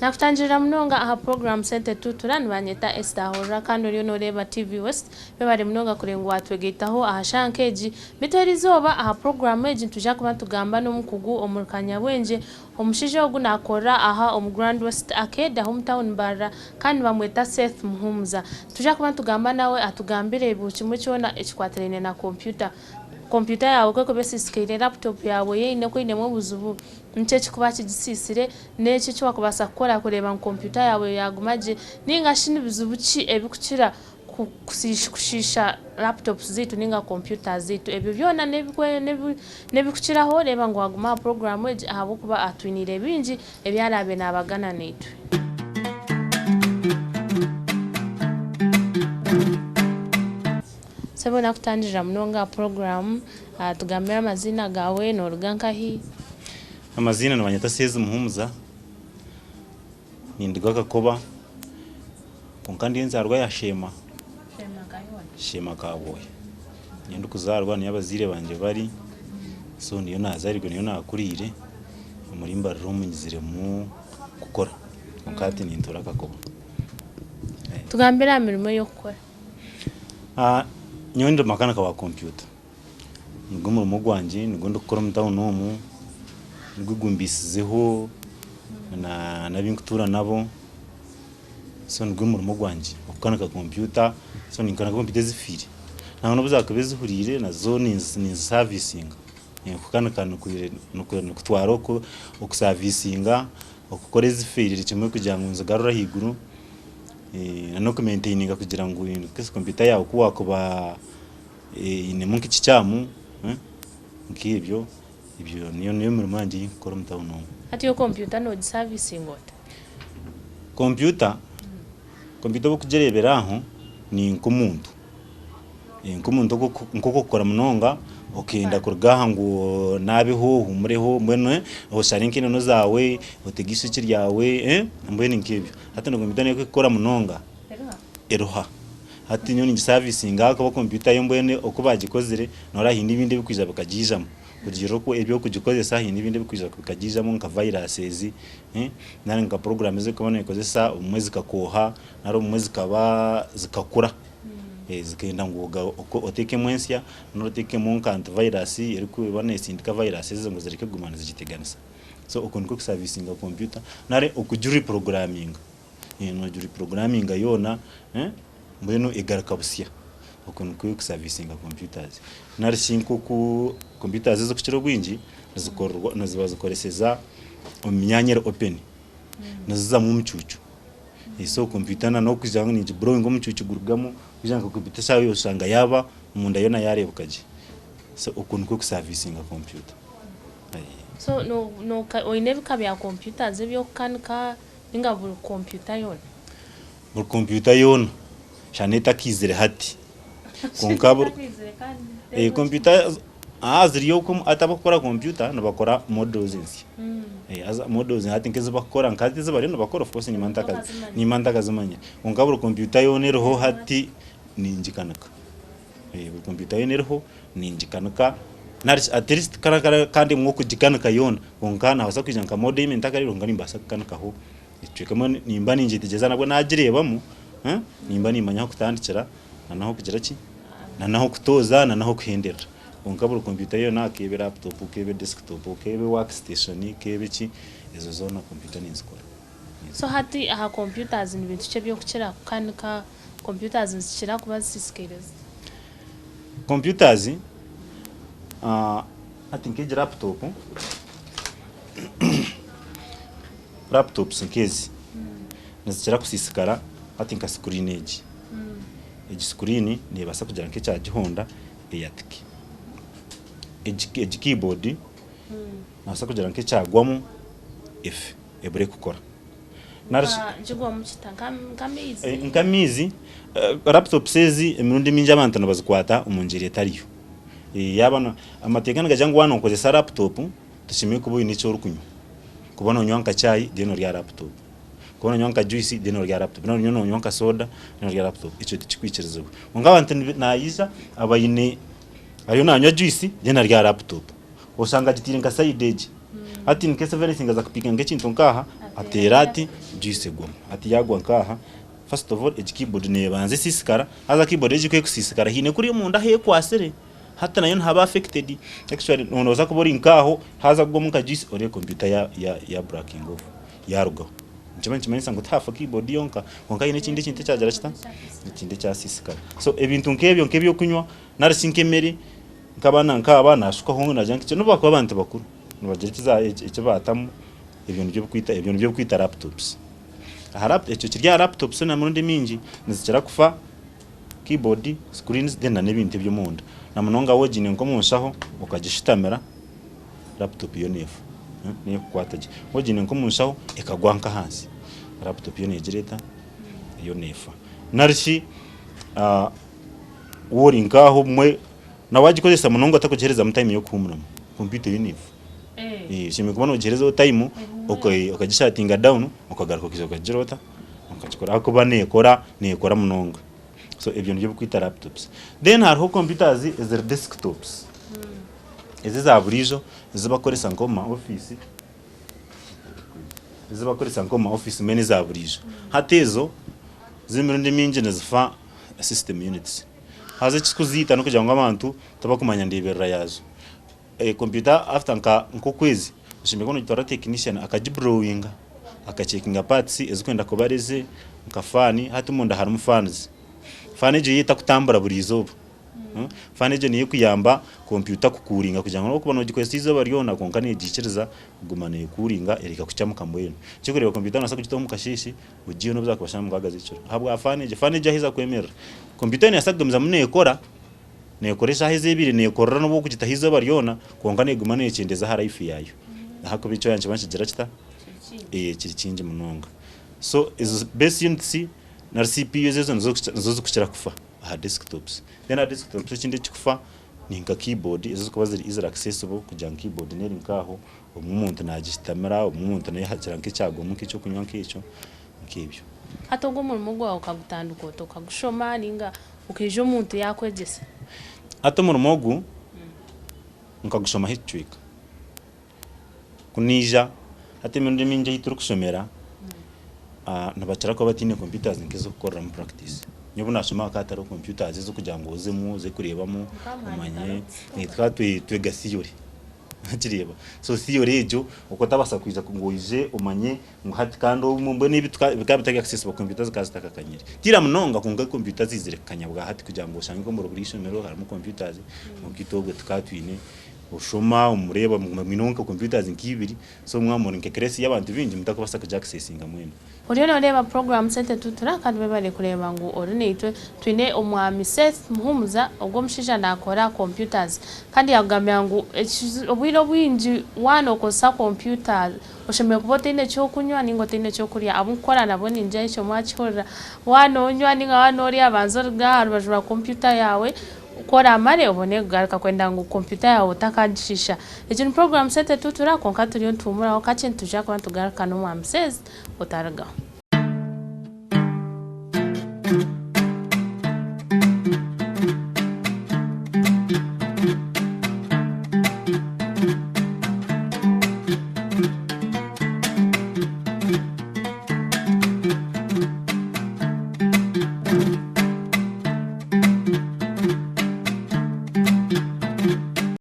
Nakutangirira munonga aha puroguraamu Sente Tutura nibanyeta Esther Ahorra kandi oriyo noreeba TV West. Webare munonga kureeba ngu watwegaitaho aha shaaha nk'egi. Beitu eriizooba aha puroguraamu egi nitwija kuba nitugamba n'omukugu omuri kanyabwengye. Omushaija ogu naakorera aha omu Grand West Arcade aha omu tawuni Mbarara kandi nibamweta Seth Muhumuza. Nitwija kuba nitugamba nawe atugambire buri kimwe kyona ekikwatiraine na kompyuta. Kompyuta yaawe ku erikuba esiisikaire, laptop yaawe yaine oku einemu obuzibu, niki ekirikuba kigisiisire, n'eki eki wakubaasa kukora kureeba ngu kompyuta yaawe yaaguma gye, nainga shi ni bizibu ki ebirikukira kushiisha laptops zaitu nainga kompyuta zaitu. Ebyo byona n'ebirikukiraho reeba ngu waaguma aha puroguraamu egi ahabw'okuba atwiniire bingi ebi araabe naabagana naitwe. Sebo nakutangirira munonga aha puroguraamu, tugambire amaziina gaawe, nooruga nkahi? Amaziina nibanyeta Seezi Muhumuza. Ninduga Kakoba kwonka ndi enzaarwa ya Sheema, Sheema Kabwohe. Niyo ndikuzaarwa niyo abazaire bangye bari so niyo nazarirwe niyo nakuriire omuri Mbarara omu nyiziremu kukora kwonka hati nintuura Kakoba. Tugambire aha mirimo ei orikukora. Nyowe ndi makanika wa kompyuta. Nigwo murimo gwangye nigwo ndikukora omu tawuni omu, nigwo gumbiisizeho n'abu ndikutuura nabo, so nigwo murimo gwangye okukanika kompyuta, so ninkanika kompyuta ezifiire. Nangwa n'obu zaakuba ezihuriire nazo ninzisaavisinga. Kukanika nikutwara okusaavisinga, okukora ezifiirire kimwe kugira ngu nzigarure ahaiguru n'okumentaininga kugira ngu kompyuta yaawe ku waakuba einemu nk'ekikyamu nk'ebyo, ebyo niyo mirimo yangye ei ndikukora omu tawuni omu. Hati yo kompyuta noogisavisinga ota? Kompyuta, kompyuta obu orikugireebera aho ni nk'omuntu, nk'omuntu nk'oku orikukora munonga okenda kuruga aha ngu onaabeho ohuumureho mbwenu oshare nk'enono zaawe, otege eishokye ryawe mbwenu nk'ebyo. Hati na kompyuta nayo ku erikukora munonga eruha. Hati nyowe ningisavisinga ahakuba kompyuta yo mbwenu oku bagikozire noreeba haine ebindi ebikwija bikagiijamu. Kurugiirira oku ebi orikugikozesa haine ebindi ebikwija bikagiijamu nka viruses nari nka puroguraamu ezi orikuba nokozesa obumwe zikakooha nari obumwe zikaba zikakura zikenda ngu oteekemu ensya nari oteekemu nka antivirus erikuba nesindika virus ezo ngu zireke kuguma nizigiteganisa. So okwo nikwo kusavisinga kompyuta nari okugiripuroguraminga. Noogiripuroguraminga yoona mbwenu egaruka busya. Okwo nikwo kusavisinga computers. Nari shi nk'oku computers ezirikukira obwingi nibazikoreseza omu myanya eri open, nizizamu omucuucu. So kompyuta n'okugira ngu nigiburowinga omucuucu gurugamu kugira ngu kompyuta eshaaha yoona oshanga yaaba omunda yoona yaareebeka gye. So okwo nikwo kusavisinga kompyuta. So oine ebika bya computers eby'okukanika? Ninga buri kompyuta yoona? Buri kompyuta yoona shana etakaizire hati. Kwonka buri kompyuta ziriyo hati abakukora kompyuta nibakora models ensya. Haza models hati nk'ezi bakukora nka hati ezi bariyo nibakora of course nimba ntakazimanyire. Kwonka buri kompyuta yoona eriho hati ningikanika. Buri kompyuta yoona eriho ningikanika nari shi at least kandi ebumwe okugikanika yoona kwonka nabaasa kwija nka model ei ntakareebire kwonka nimbaasa kukanikaho ekicweka emwe nimba ningyetegyereza nabwo nagireebamu nimba nimanya ah'okutandikira na n'ah'okugira ki na n'ah'okutooza na n'ah'okuhenderera kwonka buri kompyuta yoona k'ebe laptop k'ebe desktop k'ebe work station k'ebe ki ezo zoona kompyuta ninzikora. So hati aha computers ni bintu ki eby'okukira kukanika? Computers nizikira kuba zisiisikaire zita? Computers hati nk'egi laptop, laptops nk'ezi nizikira kusiisikara hati nka screen egi. Egi screen neebaasa kugira nk'ekyagihonda eyatike. Egi keyboard neebaasa kugira nk'ekyagwamu efe ebure kukora. Kigwamu kita? Nk'amaizi? Nk'amaizi. Laptops ezi emirundi mingi abantu nibazikwata omu ngyeri etariyo. Yaaba na amateeka nigagira ngu waaba nookozesa laptop toshemereire kuba oine eki orikunywa. Kuba noonywa nka chai then ori aha laptop. Kuba noonywa nka juice then ori aha laptop. Nari noonywa nka soda then ori aha laptop. Ekyo tikikwikirizibwa. Kwonka abantu naija aba aine ariyo nanywa juice then ari aha laptop. Oshanga agitiire nka side egi. Hati in case of anything aza kupiika nk'ekintu nk'aha ateera ati juice egwamu. Hati yaagwa nk'aha First of all egi keyboard nebanza esisikara, haza keyboard egi ku ekusisikara haine kuriya omunda ahu ekwatsire hati nayo nihaba affected actually noza kuba ori nk'aho haza kugwamu nka juice oreebe computer ya ya ya blackinga off yarugaho. Nikiba nikimanyisa ngu tihafa keyboard yonka kwonka haine ekindi ekintu ekyagira kita ekindi ekyasisikara. So ebintu nk'ebyo nk'ebyokunywa nari shi nk'emere nk'abaana nk'aba nashukaho nagira nka nobu bakuba abantu bakuru nibagira eki batamu ebyo nibyo birikwita ebyo nibyo birikwita laptops. Aha lap ekyo kiri aha laptops na emirundi emingi nizikira kufa keyboard, screens then na n'ebintu eby'omunda. Na munonga waaba ogiine nk'omu nshaho okagishutamira, laptop yo neefa neekukwata gye. Waaba ogiine nk'omu nshaho ekagwa nk'ahansi, laptop yo neegira eta? Yo neefa. Nari shi waaba ori nk'aho obumwe na waagikozesa munonga otarikugiheerezamu time y'okuhuumuramu, kompyuta yo neefa. Oshemereire kuba nogiherezaho time okagishatinga down okagaruka okaija okagira ota okagikora ahakuba nekora nekora munonga so ebyo nibyo birikwita laptops. Then hariho computers eziri desktops ezi eza buriijo ezi bakukoresa nk'omu ma office ezi bakukoresa nk'omu ma office mbwenu eza buriijo. Hati ezo zo emirundi emingi nizifa system units haza ekirikuziita n'okugira ngu abantu tibakumanya ndeeberera yaazo. Kompyuta after nka nk'okwezi oshemereire kuba nogitwara technician akagiburowinga akacekinga parts ezirikwenda kuba ari eze nka fan hati omunda harimu fans, fan egyo yo etakutambura buri izooba, fan egyo niyo ekuyamba kompyuta kukuringa kugira ngu nobu okuba nogikozesa eizooba ryona kwonka negiikiriza kuguma nekuringa ereka kukyamuka mbwenu. Ekyokureeba kompyuta nobaasa kugitaho omu kasheeshe ogiiheho nobu zaakuba shaaha mukaaga z'ekiro ahabwa fan egyo, fan egyo ahu eza kwemerera kompyuta yo nebaasa kugumizamu nekora. Neekora eshaaha ezi ebaire neekorera n'obu okugitaho eizooba ryona, kwonka neeguma neekyendeeza aha life yaayo. Ahakuba ekyoya nikiba nikigira kita? Kiri kingi munonga. So ezo base units nari CPUs ezo nizo nizo zirikukira kufa aha desktops. Then aha desktops ekindi ekirikufa ni nka keyboard ezo ezirikuba ziri easily accessible kugira ngu keyboard n'eri nk'aho, obumwe omuntu naagishutamira, obumwe omuntu nayo hagira nk'ekyagwamu nk'ekyokunywa nk'ekyo, nk'ebyo. Hati ogwo omurimo gwawe okagutandika ota? Okagushoma ninga Okaija omuntu yaakwegyesa. Hati omurimo ogu nkagushomaho ekicweka. Ku naija hati emirundi emingi ahu turikushomera nibakira kuba bataine computers nk'ez'okukoreramu practice. Nyowe obu naashoma hakaba hatariho computers ez'okugira ngu ozemu oze kureebamu omanye. Tukaba twega theory. Wakireeba? So theory egyo okaba otabaasa kwija ngu oije omanye ngu hati kandi obumwe mbwenu ebi bikaba bitari accessible computer zikaba zitakakanyire. Ti ira munonga kwonka computer ziizire kukanya bwa hati kugira ngu oshange omuri buri ishomero harimu computers kwonka itwe obwe tukaba twine oshoma omureeba mwineho nka computers nka ibiri so mwaba muri nka class y'abantu baingi mutakubaasa kugi accessinga mwena. Oriyo noreeba puroguraamu Sente Tutura kandi webare kureeba ngu ori naitwe. Twine omwami Seth Muhumuza, ogwo omushaija nakora computers kandi yakugambira ngu obwire obwingi waaba nokozesa computer oshemereire kuba otaine ekyokunywa ninga otaine ekyokurya. Abu nkukora nabo ningira ekyo mwakihurira. Waaba nonywa ninga waaba norya banza oruge aha rubaju rwa computer yaawe Ku oraamare obone kugaruka kwenda ngu kompyuta yaawe otakagishiisha. Egi ni puroguraamu Sente Tutura, kwonka turiyo nituhuumuraho kakye nitwija kuba nitugaruka n'Omwami Sezi. Otarugaho.